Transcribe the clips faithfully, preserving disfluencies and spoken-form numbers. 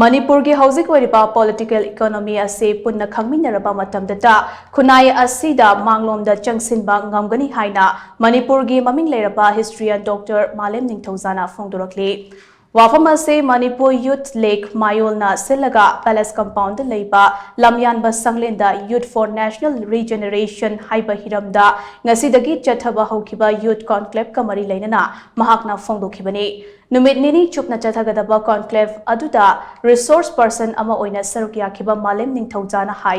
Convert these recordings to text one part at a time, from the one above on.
ꯃꯅꯤꯄꯨꯔꯒꯤ ꯍꯧꯖꯤꯛ ꯑꯣꯏꯔꯤꯕ political economy ꯑꯁꯤ ꯄꯨꯟꯅ ꯈꯪꯃꯤꯟꯅꯔꯕ ꯃꯇꯝꯗꯇ ꯈꯨꯟꯅꯥꯏ ꯑꯁꯤꯗ ꯃꯥꯡꯂꯣꯝꯗ ꯆꯪꯁꯤꯟꯕ ꯉꯝꯒꯅꯤ ꯍꯥꯏꯅ ꯃꯅꯤꯄꯨꯔꯒꯤ ꯃꯃꯤꯡ ꯂꯩꯔꯕ historian Doctor ꯃꯥꯂꯦꯝ ꯅꯤꯡꯊꯧꯖꯥꯅ ꯐꯣꯡꯗꯣꯔꯛꯂꯤ꯫ ꯋꯥꯐꯝ ꯑꯁꯤ ꯃꯅꯤꯄꯨꯔ Youth League ꯃꯥꯌꯣꯜꯅ ꯁꯤꯜꯂꯒ Palace Compoundꯗ ꯂꯩꯕ ꯂꯝꯌꯥꯟꯕ ꯁꯪꯂꯦꯟꯗ Youth for National Regeneration ꯍꯥꯏꯕ ꯍꯤꯔꯝꯗ ꯉꯁꯤꯗꯒꯤ ꯆꯠꯊꯕ ꯍꯧꯈꯤꯕ Youth Conclaveꯀ ꯃꯔꯤ ꯂꯩꯅꯅ ꯃꯍꯥꯛꯅ ꯐꯣꯡꯗꯣꯛꯈꯤꯕꯅꯤ꯫ ꯅꯨꯃꯤꯠ ꯅꯤꯅꯤ ꯆꯨꯞꯅ ꯆꯠꯊꯒꯗꯕ conclave ꯑꯗꯨꯗ resource person ꯑꯃ ꯑꯣꯏꯅ ꯁꯔꯨꯛ ꯌꯥꯈꯤꯕ ꯃꯥꯂꯦꯝ ꯅꯤꯡꯊꯧꯖꯥꯅ ꯍꯥꯏ,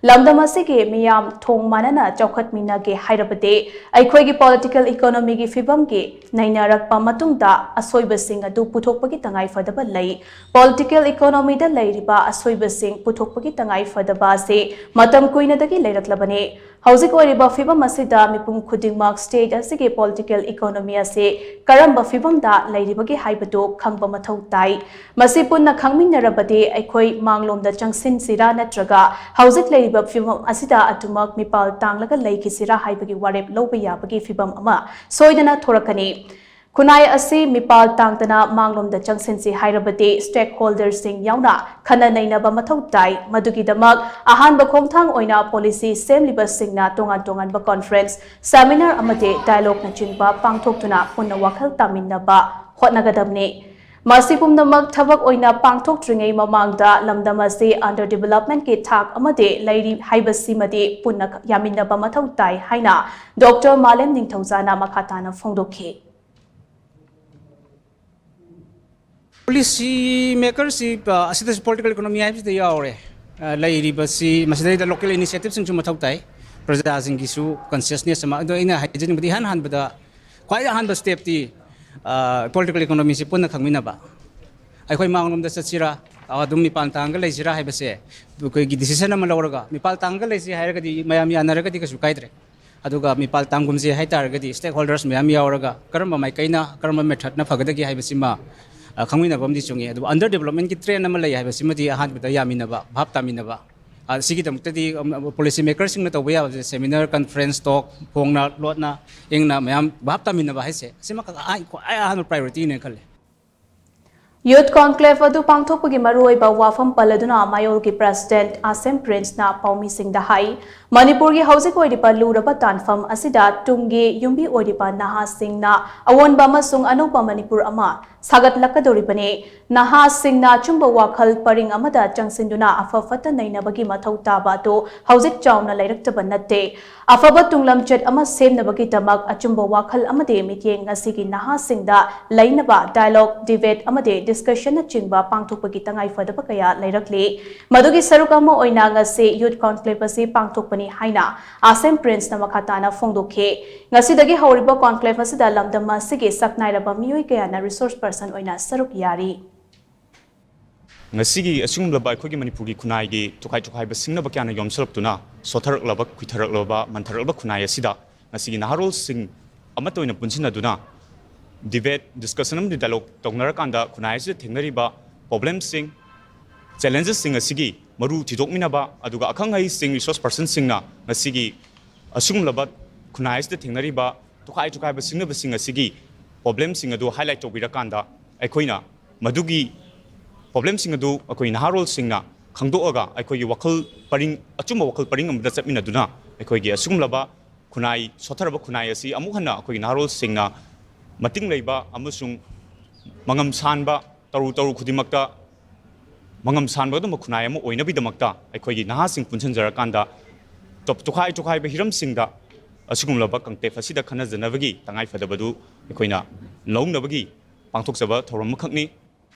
ꯂꯝꯗꯝ ꯑꯁꯤꯒꯤ ꯃꯤꯌꯥꯝ ꯊꯣꯡ ꯃꯥꯟꯅꯅ ꯆꯥꯎꯈꯠꯃꯤꯟꯅꯒꯦ ꯍꯥꯏꯔꯕꯗꯤ ꯑꯩꯈꯣꯏꯒꯤ political economyꯒꯤ ꯐꯤꯕꯝꯒꯤ ꯅꯩꯅꯔꯛꯄ ꯃꯇꯨꯡꯗ ꯑꯁꯣꯏꯕꯁꯤꯡ ꯑꯗꯨ ꯄꯨꯊꯣꯛꯄꯒꯤ ꯇꯉꯥꯏꯐꯗꯕ ꯂꯩ꯫ Political economyꯗ ꯂꯩꯔꯤꯕ ꯑꯁꯣꯏꯕꯁꯤꯡ ꯄꯨꯊꯣꯛꯄꯒꯤ ꯇꯉꯥꯏꯐꯗꯕ ꯑꯁꯤ ꯃꯇꯝ ꯀꯨꯏꯅꯗꯒꯤ ꯂꯩꯔꯛꯂꯕꯅꯤ꯫ ꯍꯧꯖꯤꯛ ꯑꯣꯏꯔꯤꯕ ꯐꯤꯕꯝ ꯑꯁꯤꯗ ꯃꯤꯄꯨꯝ ꯈꯨꯗꯤꯡꯃꯛ state ꯑꯁꯤꯒꯤ political economy ꯑꯁꯤ ꯀꯔꯝꯕ ꯐꯤꯕꯝꯗ ꯂꯩꯔꯤꯕꯒꯦ ꯍꯥꯏꯕꯗꯨ ꯈꯪꯕ ꯃꯊꯧ ꯇꯥꯏ꯫ ꯃꯁꯤ ꯄꯨꯟꯅ ꯈꯪꯃꯤꯟꯅꯔꯕꯗꯤ ꯑꯩꯈꯣꯏ ꯃꯥꯡꯂꯣꯝꯗ ꯆꯪꯁꯤꯟꯁꯤꯔꯥ ꯅꯠꯇ꯭ꯔꯒ ꯍꯧꯖꯤꯛ ꯂꯩꯔꯤꯕ ꯐꯤꯕꯝ ꯑꯁꯤꯗ ꯑꯗꯨꯃꯛ ꯃꯤꯄꯥꯜ ꯇꯥꯡꯂꯒ ꯂꯩꯈꯤꯁꯤꯔꯥ ꯍꯥꯏꯕꯒꯤ ꯋꯥꯔꯦꯞ ꯂꯧꯕ ꯌꯥꯕꯒꯤ ꯐꯤꯕꯝ ꯑꯃ ꯁꯣꯏꯗꯅ ꯊꯣꯔꯛꯀꯅꯤ꯫ ꯈꯨꯟꯅꯥꯏ ꯑꯁꯤ ꯃꯤꯄꯥꯜ ꯇꯥꯡꯗꯅ ꯃꯥꯡꯂꯣꯝꯗ ꯆꯪꯁꯤꯟꯁꯤ ꯍꯥꯏꯔꯕꯗꯤ stakeholderꯁꯤꯡ ꯌꯥꯎꯅ ꯈꯟꯅ ꯅꯩꯅꯕ ꯃꯊꯧ ꯇꯥꯏ꯫ ꯃꯗꯨꯒꯤꯗꯃꯛ ꯑꯍꯥꯟꯕ ꯈꯣꯡꯊꯥꯡ ꯑꯣꯏꯅ policy ꯁꯦꯝꯂꯤꯕꯁꯤꯡꯅ ꯇꯣꯉꯥꯟ ꯇꯣꯉꯥꯟꯕ conference, seminar ꯑꯃꯗꯤ dialogueꯅꯆꯤꯡꯕ ꯄꯥꯡꯊꯣꯛꯇꯨꯅ ꯄꯨꯟꯅ ꯋꯥꯈꯜ ꯇꯥꯃꯤꯟꯅꯕ ꯍꯣꯠꯅꯒꯗꯕꯅꯤ꯫ ꯃꯁꯤ ꯄꯨꯝꯅꯃꯛ ꯊꯕꯛ ꯑꯣꯏꯅ ꯄꯥꯡꯊꯣꯛꯇ꯭ꯔꯤꯉꯩ ꯃꯃꯥꯡꯗ ꯂꯝꯗꯝ ꯑꯁꯤ under developmentꯀꯤ ꯊꯥꯛ ꯑꯃꯗꯤ ꯂꯩꯔꯤ ꯍꯥꯏꯕꯁꯤꯃꯗꯤ ꯄꯨꯟꯅ ꯌꯥꯃꯤꯟꯅꯕ ꯃꯊꯧ ꯇꯥꯏ ꯍꯥꯏꯅ Doctor ꯃꯥꯂꯦꯝ ꯅꯤꯡꯊꯧꯖꯥꯅ ꯃꯈꯥ ꯇꯥꯅ ꯐꯣꯡꯗꯣꯛꯈꯤ꯫ Policy makerꯁꯤ ꯑꯁꯤꯗꯁꯨ political economy ꯍꯥꯏꯕꯁꯤꯗ ꯌꯥꯎꯔꯦ꯫ ꯂꯩꯔꯤꯕꯁꯤ ꯃꯁꯤꯗꯩꯗ local initiativeꯁꯤꯡꯁꯨ ꯃꯊꯧ ꯇꯥꯏ꯫ ꯄ꯭ꯔꯖꯥꯁꯤꯡꯒꯤꯁꯨ consciousness ꯑꯃ꯫ ꯑꯗꯣ ꯑꯩꯅ ꯍꯥꯏꯖꯅꯤꯡꯕꯗꯤ ꯏꯍꯥꯟ ꯍꯥꯟꯕꯗ ꯈ꯭ꯋꯥꯏ ꯑꯍꯥꯟꯕ stepꯇꯤ political economyꯁꯤ ꯄꯨꯟꯅ ꯈꯪꯃꯤꯟꯅꯕ꯫ ꯑꯩꯈꯣꯏ ꯃꯥꯡꯂꯣꯝꯗ ꯆꯠꯁꯤꯔꯥ, ꯑꯗꯨꯝ ꯃꯤꯄꯥꯟ ꯇꯥꯡꯒ ꯂꯩꯁꯤꯔꯥ ꯍꯥꯏꯕꯁꯦ ꯑꯩꯈꯣꯏꯒꯤ decision ꯑꯃ ꯂꯧꯔꯒ ꯃꯤꯄꯥꯜ ꯇꯥꯡꯒ ꯂꯩꯁꯤ ꯍꯥꯏꯔꯒꯗꯤ ꯃꯌꯥꯝ ꯌꯥꯅꯔꯒꯗꯤ ꯀꯩꯁꯨ ꯀꯥꯏꯗ꯭ꯔꯦ꯫ ꯑꯗꯨꯒ ꯃꯤꯄꯥꯜ ꯇꯥꯡꯒꯨꯝꯁꯦ ꯍꯥꯏ ꯇꯥꯔꯒꯗꯤ stakeholders ꯃꯌꯥꯝ ꯌꯥꯎꯔꯒ ꯀꯔꯝꯕ ꯃꯥꯏꯀꯩꯅ ꯀꯔꯝꯕ methodꯅ ꯐꯒꯗꯒꯦ ꯍꯥꯏꯕꯁꯤꯃ ꯈꯪꯃꯤꯟꯅꯕ ꯑꯃꯗꯤ ꯆꯪꯉꯤ꯫ ꯑꯗꯨꯕꯨ under developmentꯀꯤ trend ꯑꯃ ꯂꯩ ꯍꯥꯏꯕꯁꯤꯃꯗꯤ ꯑꯍꯥꯟꯕꯗ ꯌꯥꯃꯤꯟꯅꯕ, ꯚꯥꯞ ꯇꯥꯃꯤꯟꯅꯕ꯫ ꯁꯤꯒꯤꯗꯃꯛꯇꯗꯤ policy makerꯁꯤꯡꯅ ꯇꯧꯕ ꯌꯥꯕꯁꯦ seminar, conference, talk, ꯐꯣꯡꯅ ꯂꯣꯠꯅ ꯏꯪꯅ ꯃꯌꯥꯝ ꯚꯥꯞ ꯇꯥꯃꯤꯟꯅꯕ ꯍꯥꯏꯁꯦ ꯁꯤꯃꯈꯛ ꯈ꯭ꯋꯥꯏ ꯑꯍꯥꯟꯕ priorityꯅꯦꯅ ꯈꯜꯂꯦ꯫ Youth Conclave ꯑꯗꯨ ꯄꯥꯡꯊꯣꯛꯄꯒꯤ ꯃꯔꯨꯑꯣꯏꯕ ꯋꯥꯐꯝ ꯄꯜꯂꯗꯨꯅ ꯃꯌꯣꯜꯒꯤ President ꯑꯁꯦꯝ ꯄ꯭ꯔꯤꯟꯁꯅ ꯄꯥꯎꯃꯤꯁꯤꯡꯗ ꯍꯥꯏ, ꯃꯅꯤꯄꯨꯔꯒꯤ ꯍꯧꯖꯤꯛ ꯑꯣꯏꯔꯤꯕ ꯂꯨꯔꯕ ꯇꯥꯟꯐꯝ ꯑꯁꯤꯗ ꯇꯨꯡꯒꯤ ꯌꯨꯝꯕꯤ ꯑꯣꯏꯔꯤꯕ ꯅꯍꯥꯁꯤꯡꯅ ꯑꯑꯣꯟꯕ ꯑꯃꯁꯨꯡ ꯑꯅꯧꯕ ꯃꯅꯤꯄꯨꯔ ꯑꯃ ꯁꯥꯒꯠꯂꯛꯀꯗꯧꯔꯤꯕꯅꯤ꯫ ꯅꯍꯥꯁꯤꯡꯅ ꯑꯆꯨꯝꯕ ꯋꯥꯈꯜ ꯄꯔꯤꯡ ꯑꯃꯗ ꯆꯪꯁꯤꯟꯗꯨꯅ ꯑꯐ ꯐꯠꯇ ꯅꯩꯅꯕꯒꯤ ꯃꯊꯧ ꯇꯥꯕ ꯑꯗꯨ ꯍꯧꯖꯤꯛ ꯆꯥꯎꯅ ꯂꯩꯔꯛꯇꯕ ꯅꯠꯇꯦ꯫ ꯑꯐꯕ ꯇꯨꯡꯂꯝꯆꯠ ꯑꯃ ꯁꯦꯝꯅꯕꯒꯤꯗꯃꯛ ꯑꯆꯨꯝꯕ ꯋꯥꯈꯜ ꯑꯃꯗꯤ ꯃꯤꯠꯌꯦꯡ ꯉꯁꯤꯒꯤ ꯅꯍꯥꯁꯤꯡꯗ ꯂꯩꯅꯕ dialogue, debate ꯑꯃꯗꯤ discussion ꯅꯆꯤꯡꯕ ꯄꯥꯡꯊꯣꯛꯄꯒꯤ ꯇꯉꯥꯏꯐꯗꯕ ꯀꯌꯥ ꯂꯩꯔꯛꯂꯤ꯫ ꯃꯗꯨꯒꯤ ꯁꯔꯨꯛ ꯑꯃ ꯑꯣꯏꯅ ꯉꯁꯤ Youth Conclave ꯑꯁꯤ ꯄꯥꯡꯊꯣꯛꯄꯅꯤ ꯍꯥꯏꯅ ꯑꯁꯦꯝ ꯄ꯭ꯔꯤꯟꯁꯅ ꯃꯈꯥ ꯇꯥꯅ ꯐꯣꯡꯗꯣꯛꯈꯤ꯫ ꯉꯁꯤꯗꯒꯤ ꯍꯧꯔꯤꯕ conclave ꯑꯁꯤꯗ ꯂꯝꯗꯝ ꯑꯁꯤꯒꯤ ꯁꯛꯅꯥꯏꯔꯕ ꯃꯤꯑꯣꯏ ꯀꯌꯥꯅ resource person ꯑꯣꯏꯅ ꯁꯔꯨꯛ ꯌꯥꯔꯤ꯫ ꯉꯁꯤꯒꯤ ꯑꯁꯤꯒꯨꯝꯂꯕ ꯑꯩꯈꯣꯏꯒꯤ ꯃꯅꯤꯄꯨꯔꯒꯤ ꯈꯨꯟꯅꯥꯏꯒꯤ ꯇꯣꯈꯥꯏ ꯇꯣꯈꯥꯏꯕ ꯁꯤꯡꯅꯕ ꯀꯌꯥꯅ ꯌꯣꯝꯁꯤꯜꯂꯛꯇꯨꯅ ꯁꯣꯠꯊꯔꯛꯂꯕ, ꯈꯨꯏꯊꯔꯛꯂꯕ, ꯃꯟꯊꯔꯛꯂꯕ ꯈꯨꯟꯅꯥꯏ ꯑꯁꯤꯗ ꯉꯁꯤꯒꯤ ꯅꯍꯥꯔꯣꯜꯁꯤꯡ ꯑꯃꯠꯇ ꯑꯣꯏꯅ ꯄꯨꯟꯁꯤꯟꯅꯗꯨꯅ debate, discussion ꯑꯃꯗꯤ dialogue ꯇꯧꯅꯔꯀꯥꯟꯗ ꯈꯨꯟꯅꯥꯏ ꯑꯁꯤꯗ ꯊꯦꯡꯅꯔꯤꯕ problemꯁꯤꯡ, challengesꯁꯤꯡ ꯑꯁꯤꯒꯤ ꯃꯔꯨ ꯊꯤꯗꯣꯛꯃꯤꯟꯅꯕ, ꯑꯗꯨꯒ ꯑꯈꯪ ꯑꯍꯩꯁꯤꯡ, resource personꯁꯤꯡꯅ ꯉꯁꯤꯒꯤ ꯑꯁꯤꯒꯨꯝꯂꯕ ꯈꯨꯟꯅꯥꯏ ꯑꯁꯤꯗ ꯊꯦꯡꯅꯔꯤꯕ ꯇꯣꯈꯥꯏ ꯇꯣꯈꯥꯏꯕ ꯁꯤꯡꯅꯕꯁꯤꯡ ꯑꯁꯤꯒꯤ problemꯁꯤꯡ ꯑꯗꯨ highlight ꯇꯧꯕꯤꯔꯀꯥꯟꯗ ꯑꯩꯈꯣꯏꯅ ꯃꯗꯨꯒꯤ problemꯁꯤꯡ ꯑꯗꯨ ꯑꯩꯈꯣꯏ ꯅꯍꯥꯔꯣꯜꯁꯤꯡꯅ ꯈꯪꯗꯣꯛꯑꯒ ꯑꯩꯈꯣꯏꯒꯤ ꯋꯥꯈꯜ ꯄꯔꯤꯡ, ꯑꯆꯨꯝꯕ ꯋꯥꯈꯜ ꯄꯔꯤꯡ ꯑꯃꯗ ꯆꯠꯃꯤꯟꯅꯗꯨꯅ ꯑꯩꯈꯣꯏꯒꯤ ꯑꯁꯤꯒꯨꯝꯂꯕ ꯈꯨꯟꯅꯥꯏ, ꯁꯣꯠꯊꯔꯕ ꯈꯨꯟꯅꯥꯏ ꯑꯁꯤ ꯑꯃꯨꯛ ꯍꯟꯅ ꯑꯩꯈꯣꯏꯒꯤ ꯅꯍꯥꯔꯣꯜꯁꯤꯡꯅ ꯃꯇꯤꯡ ꯂꯩꯕ ꯑꯃꯁꯨꯡ ꯃꯉꯝ ꯁꯥꯟꯕ, ꯇꯔꯨ ꯇꯔꯨ ꯈꯨꯗꯤꯡꯃꯛꯇ ꯃꯉꯝ ꯁꯥꯟꯕ ꯑꯗꯨꯝꯕ ꯈꯨꯟꯅꯥꯏ ꯑꯃ ꯑꯣꯏꯅꯕꯒꯤꯗꯃꯛꯇ ꯑꯩꯈꯣꯏꯒꯤ ꯅꯍꯥꯁꯤꯡ ꯄꯨꯟꯁꯤꯟꯖꯔꯀꯥꯟꯗ ꯇꯣꯞ-, ꯇꯣꯈꯥꯏ ꯇꯣꯈꯥꯏꯕ ꯍꯤꯔꯝꯁꯤꯡꯗ ꯑꯁꯤꯒꯨꯝꯂꯕ conclave ꯑꯁꯤꯗ ꯈꯟꯅꯖꯅꯕꯒꯤ ꯇꯉꯥꯏꯐꯗꯕꯗꯨ ꯑꯩꯈꯣꯏꯅ ꯂꯧꯅꯕꯒꯤ ꯄꯥꯡꯊꯣꯛꯆꯕ ꯊꯧꯔꯝ ꯑꯃꯈꯛꯅꯤ꯫